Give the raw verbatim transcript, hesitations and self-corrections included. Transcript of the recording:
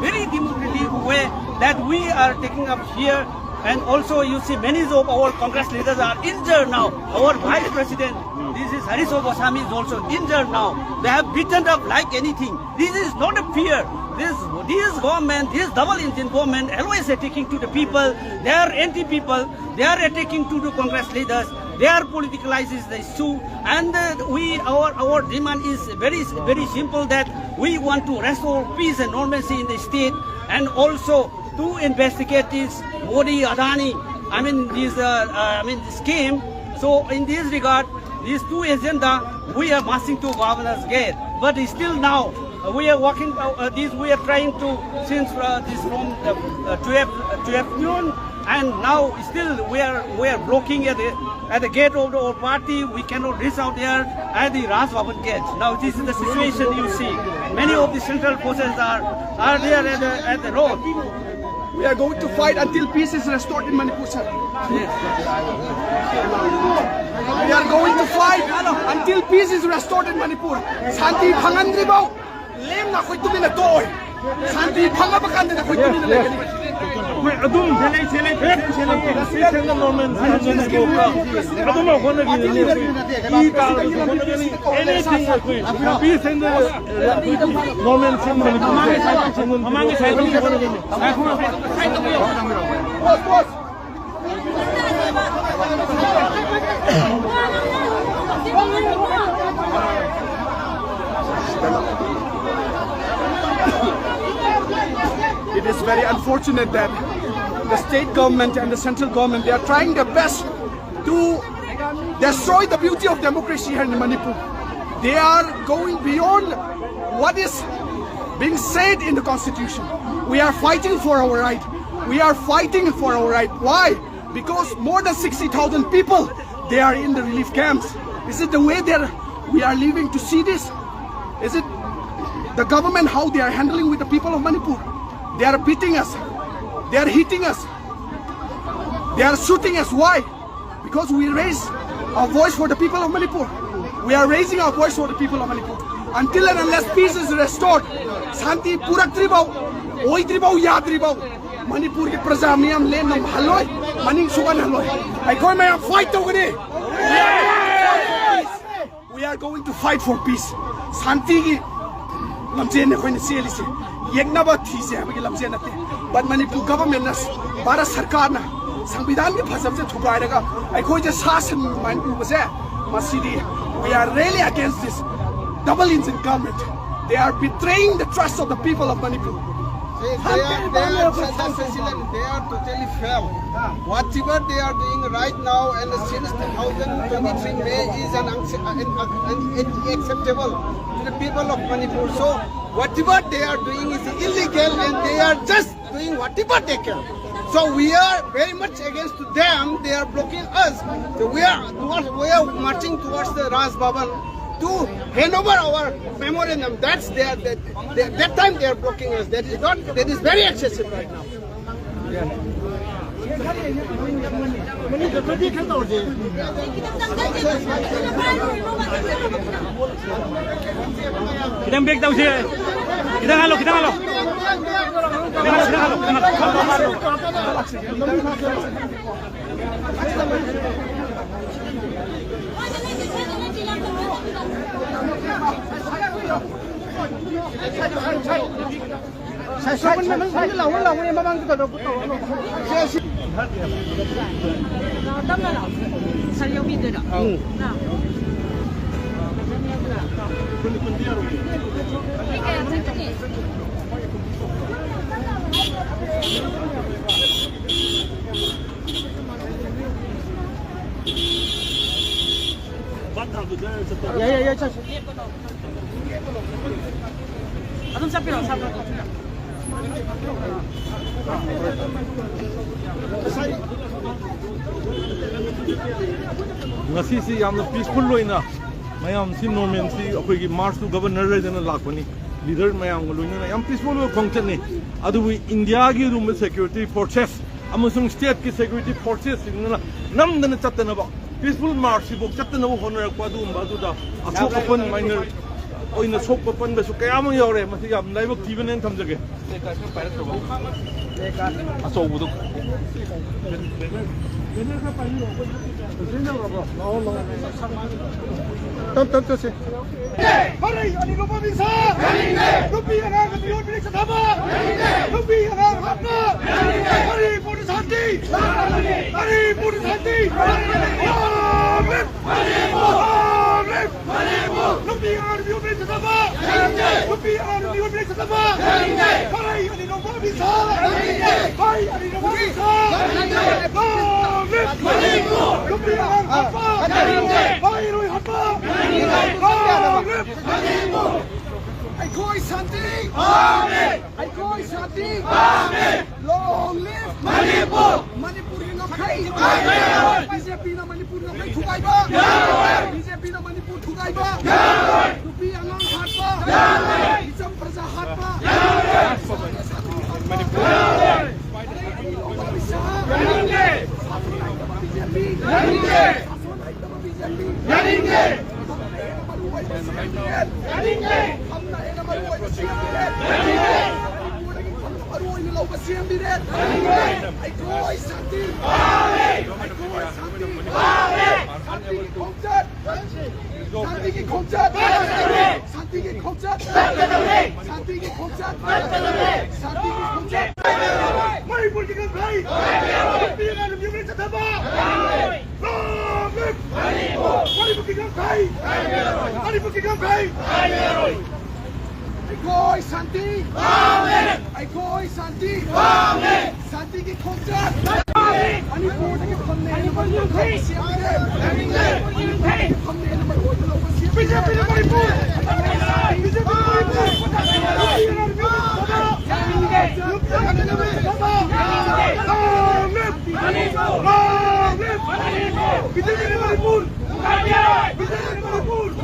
Very democratic way that we are taking up here. And also, you see, many of our Congress leaders are injured now. Our vice president, this is Harish Goswami, is also injured now. They have beaten up like anything. This is not a fear. This, this government, this double engine government, always attacking to the people. They are anti-people. They are attacking to the Congress leaders. They are politicalizes the issue. And uh, we, our, our demand is very, very simple, that we want to restore peace and normalcy in the state, and also to investigate this Modi Adani, I mean, this, uh, uh, I mean, scheme. So in this regard, these two agenda, we are marching to Governor's Gate. But still now, uh, we are working, uh, uh, this, we are trying to, since uh, this from the uh, twelve, uh, twelve noon, and now still we are, we are blocking at the, at the gate of the, our party. We cannot reach out there at the Raj Bhavan gate. Now this is the situation you see. Many of the central forces are, are there at the, at the road. We are going to fight until peace is restored in Manipur, sir. We are going to fight until peace is restored in Manipur. ꯁꯥꯟꯇꯤ ꯐꯪꯍꯟꯗ꯭ꯔꯤꯐꯥꯎ ꯂꯦꯝꯅ ꯑꯩꯈꯣꯏ ꯇꯨꯃꯤꯟꯅ ꯇꯣꯛꯑꯣꯏ꯫ ꯁꯥꯟꯇꯤ ꯐꯪꯉꯕ ꯀꯥꯟꯗ ꯑꯩꯈꯣꯏ ꯇꯨꯃꯤꯟꯅ ꯂꯩꯒꯅꯤ꯫ ꯑꯩꯈꯣꯏ ꯑꯗꯨꯝ ꯑꯗꯨꯝ ꯍꯣꯠꯅꯒꯅꯤ꯫ ꯏ ꯇꯥꯔꯁꯨ ꯍꯣꯠꯅꯒꯅꯤ꯫ Anything ꯑꯩꯈꯣꯏ peace and the, uh, normal ꯁꯤꯡ ꯃꯅꯤꯄꯨꯔꯁꯦ ꯃꯃꯥꯡꯒꯤ ꯁꯥꯏꯠꯇ ꯍꯣꯠꯅꯒꯅꯤ꯫ It is very unfortunate that the state government and the central government, they are trying their best to destroy the beauty of democracy here in Manipur. They are going beyond what is being said in the constitution. We are fighting for our right. We are fighting for our right. Why? Because more than sixty thousand people, they are in the relief camps. Is it the way that we are living to see this? Is it the government, how they are handling with the people of Manipur? They are beating us. They are hitting us. They are shooting us. Why? Because we raise our voice for the people of Manipur. We are raising our voice for the people of Manipur. Until and unless peace is restored, ꯁꯥꯟꯇꯤ ꯄꯨꯔꯛꯇ꯭ꯔꯤꯐꯥꯎ, ꯑꯣꯏꯗ꯭ꯔꯤꯐꯥꯎ, ꯌꯥꯗ꯭ꯔꯤꯐꯥꯎ, ꯃꯅꯤꯄꯨꯔꯒꯤ ꯄ꯭ꯔꯖꯥ ꯃꯤꯌꯥꯝ ꯂꯦꯝꯅ ꯍꯜꯂꯣꯏ, ꯃꯅꯤꯡ ꯁꯨꯛꯍꯟꯍꯜꯂꯣꯏ꯫ ꯑꯩꯈꯣꯏ ꯃꯌꯥꯝ fight ꯇꯧꯒꯅꯤ꯫ We are going to fight for peace. ꯁꯥꯟꯇꯤꯒꯤ ꯂꯝꯖꯦꯜꯅꯤ ꯑꯩꯈꯣꯏꯅ ꯆꯦꯜꯂꯤꯁꯦ꯫ ꯌꯦꯛꯅꯕ ꯊꯤꯁꯦ ꯍꯥꯏꯕꯒꯤ ꯂꯝꯖꯦꯜ ꯅꯠꯇꯦ꯫ But ꯃꯅꯤꯄꯨꯔ ꯒꯚꯔꯟꯃꯦꯟꯅ, ꯚꯥꯔꯠ ꯁꯔꯀꯥꯔꯅ ꯁꯪꯕꯤꯙꯥꯟꯒꯤ ꯐꯖꯕꯁꯦ ꯊꯨꯒꯥꯏꯔꯒ ꯑꯩꯈꯣꯏꯁꯦ ꯁꯥ ꯁꯟ ꯑꯗꯨꯃꯥꯏꯅ ꯎꯕꯁꯦ, ꯃꯁꯤꯗꯤ we are really against this double engine government. They are betraying the trust of the people of Manipur. They, they are, they are, Sir, Sir, Sir, they are totally fail. Whatever they are doing right now and since two thousand twenty-three May is an, unse- an, an, an unacceptable to the people of Manipur. So whatever they are doing is illegal and they are just doing whatever they can. So we are very much against to them. They are blocking us. So we are towards, we are marching towards the Raj Bhavan to hand over our memorandum. That's their, that, that, that time they are blocking us. That is not, that is very excessive right now. ꯈꯤꯇꯪ back ꯇꯧꯁꯦ꯫ ꯈꯤꯇꯪ hello, ꯈꯤꯇꯪ hello. ꯈꯤꯇꯪ hello, ꯈꯤꯇꯪ hello, ꯈꯤꯇꯪ hello. ꯇꯞꯅ ꯂꯥꯛꯑꯣ꯫ ꯁꯥꯔ ꯌꯧꯕꯤꯗꯣꯏꯔꯣ? ꯑꯥ꯫ ꯌꯥꯏ, ꯌꯥꯏ, ꯌꯥꯏ, ꯆꯠꯁꯤ꯫ ꯑꯗꯨꯝ ꯆꯠꯄꯤꯔꯣ, ꯁꯥꯇ꯭ꯔ꯫ ꯉꯁꯤꯁꯤ ꯌꯥꯝꯅ ꯄꯤꯁꯐꯨꯜ ꯑꯣꯏꯅ ꯃꯌꯥꯝꯁꯤ, ꯅꯣꯔꯃꯦꯜꯁꯤ ꯑꯩꯈꯣꯏꯒꯤ ꯃꯥꯔꯁꯇꯨ ꯒꯕꯔꯅꯔ ꯂꯩꯗꯅ ꯂꯥꯛꯄꯅꯤ꯫ ꯂꯤꯗꯔ ꯃꯌꯥꯝꯒ ꯂꯣꯏꯅꯅ ꯌꯥꯝ ꯄꯤꯁꯐꯨꯜ ꯑꯣꯏꯕ ꯈꯣꯡꯆꯠꯅꯤ꯫ ꯑꯗꯨꯕꯨ ꯏꯟꯗꯤꯌꯥꯒꯤ ꯑꯗꯨꯒꯨꯝꯕ ꯁꯦꯀ꯭ꯌꯨꯔꯤꯇꯤ ꯐꯣꯔꯁꯦꯁ ꯑꯃꯁꯨꯡ ꯁ꯭ꯇꯦꯠꯀꯤ ꯁꯦꯀ꯭ꯌꯨꯔꯤꯇꯤ ꯐꯣꯔꯁꯦꯁꯁꯤꯡꯗꯨꯅ ꯅꯝꯗꯅ ꯆꯠꯇꯅꯕ, ꯄꯤꯁꯐꯨꯜ ꯃꯥꯔꯆꯁꯤꯐꯥꯎ ꯆꯠꯇꯅꯕ ꯍꯣꯠꯅꯔꯛꯄ ꯑꯗꯨꯒꯨꯝꯕ ꯑꯗꯨꯗ ꯑꯁꯣꯛ ꯑꯄꯟ ꯃꯥꯏꯅꯔ ꯑꯣꯏꯅ ꯁꯣꯛꯄ ꯄꯟꯕꯁꯨ ꯀꯌꯥ ꯑꯃ ꯌꯥꯎꯔꯦ꯫ ꯃꯁꯤ ꯌꯥꯝ ꯂꯥꯏꯕꯛ ꯊꯤꯕꯅꯦꯅ ꯊꯝꯖꯒꯦ꯫ ꯑꯆꯧꯕꯗꯣ꯫ ꯇꯞ ꯇꯞ ꯆꯠꯁꯦ꯫ ꯃꯔꯩ ꯑꯅꯤ ꯂꯧꯕ ꯃꯤꯁꯛ! ꯅꯨꯄꯤ ꯑꯉꯥꯡꯒꯤ ꯃꯤꯑꯣꯠ ꯃꯤꯅꯩ ꯆꯠꯊꯕ! ꯅꯨꯄꯤ ꯑꯉꯥꯡ ꯍꯥꯠꯄ! ꯃꯅꯤꯄꯨꯔꯗ ꯁꯥꯟꯇꯤ! ꯃꯅꯤꯄꯨꯔꯗ ꯁꯥꯟꯇꯤ! ꯂꯣꯡ ꯂꯤꯚ! ꯂꯣꯡ ꯂꯤꯚ! ꯅꯨꯄꯤ ꯑꯉꯥꯡ ꯃꯤꯑꯣꯠ ꯃꯤꯅꯩ ꯆꯠꯊꯕ! ꯅꯨꯄꯤ ꯑꯉꯥꯡ ꯃꯤꯑꯣꯠ ꯃꯤꯅꯩ ꯆꯠꯊꯕ! ꯃꯔꯩ ꯑꯅꯤ ꯂꯧꯕ ꯃꯤꯁꯛ! ꯃꯔꯩ ꯑꯅꯤ ꯂꯧꯕ ꯃꯤꯁꯛ! ꯂꯣꯡ ꯂꯤꯚ! ꯅꯨꯄꯤ ꯑꯉꯥꯡ ꯍꯥꯠꯄ! ꯃꯍꯩꯔꯣꯏ ꯍꯥꯠꯄ! ꯂꯣꯡ ꯂꯤꯚ! ꯑꯩꯈꯣꯏ ꯁꯥꯟꯇꯤ! ꯑꯩꯈꯣꯏ ꯁꯥꯟꯇꯤ! Long live Manipur! ꯃꯅꯤꯄꯨꯔꯒꯤ ꯉꯝꯈꯩ! ꯕꯤ ꯖꯦ ꯄꯤꯅ ꯃꯅꯤꯄꯨꯔ ꯉꯝꯈꯩ ꯊꯨꯒꯥꯏꯕ! ꯕꯤ ꯖꯦ ꯄꯤꯅ ꯃꯅꯤꯄꯨꯔ ꯊꯨꯒꯥꯏꯕ! ꯅꯨꯄꯤ ꯑꯉꯥꯡ ꯍꯥꯠꯄ! ꯃꯤꯆꯝ ꯄ꯭ꯔꯖꯥ ꯍꯥꯠꯄ! ꯁꯥꯟꯇꯤ ꯍꯥꯠꯄ! ꯃꯔꯩ ꯑꯅꯤ ꯂꯧꯕ ꯃꯤꯁꯛ! ꯁꯥꯁꯣꯟ ꯍꯩꯇꯕ ꯕꯤ ꯖꯦ ꯄꯤ! ꯁꯥꯁꯣꯟ ꯍꯩꯇꯕ ꯕꯤ ꯖꯦ ꯄꯤ! ꯌꯥꯅꯤꯡꯗꯦ! ꯌꯥꯅꯤꯡꯗꯦ! ꯑꯩꯈꯣꯏ ꯁꯥꯟꯇꯤ! ꯑꯩꯈꯣꯏ ꯁꯥꯟꯇꯤ! ꯁꯥꯟꯇꯤꯒꯤ ꯈꯣꯡꯆꯠ! ꯁꯥꯟꯇꯤꯒꯤ ꯈꯣꯡꯆꯠ! ꯁꯥꯟꯇꯤꯒꯤ ꯈꯣꯡꯆꯠ! ꯁꯥꯟꯇꯤꯒꯤ ꯈꯣꯡꯆꯠ! ꯁꯥꯟꯇꯤꯒꯤ ꯈꯣꯡꯆꯠ! ꯃꯅꯤꯄꯨꯔꯒꯤ ꯉꯝꯈꯩ! ꯅꯨꯄꯤ ꯑꯉꯥꯡ ꯅꯨꯄꯤ ꯑꯉꯥꯡ ꯆꯠꯊꯕ! ꯃꯅꯤꯄꯨꯔꯒꯤ ꯉꯝꯈꯩ! ꯃꯅꯤꯄꯨꯔꯒꯤ ꯉꯝꯈꯩ! ꯑꯩꯈꯣꯏ ꯁꯥꯟꯇꯤ! ꯑꯩꯈꯣꯏ ꯁꯥꯟꯇꯤ! ꯁꯥꯟꯇꯤꯒꯤ ꯈꯣꯡꯆꯠ! ꯃꯅꯤꯄꯨꯔꯗꯒꯤ ꯐꯝꯅꯦ ꯍꯥꯏꯅ ꯃꯔꯨ ꯑꯣꯏꯅ ꯂꯧꯕ ꯁꯤ ꯑꯦꯝ ꯑꯦꯜ ꯑꯦ꯫ ꯃꯅꯤꯄꯨꯔꯗꯒꯤ ꯐꯝꯅꯦ ꯍꯥꯏꯅ ꯃꯔꯨ ꯑꯣꯏꯅ ꯂꯧꯕ C M L A. B J ꯄꯤꯅ ꯃꯅꯤꯄꯨꯔ! ꯕꯤ ꯖꯦ ꯄꯤꯅ Manipur! Long live! B J ꯄꯤꯅ ꯃꯅꯤꯄꯨꯔ! ꯕꯤ ꯖꯦ ꯄꯤꯅ ꯃꯅꯤꯄꯨꯔ!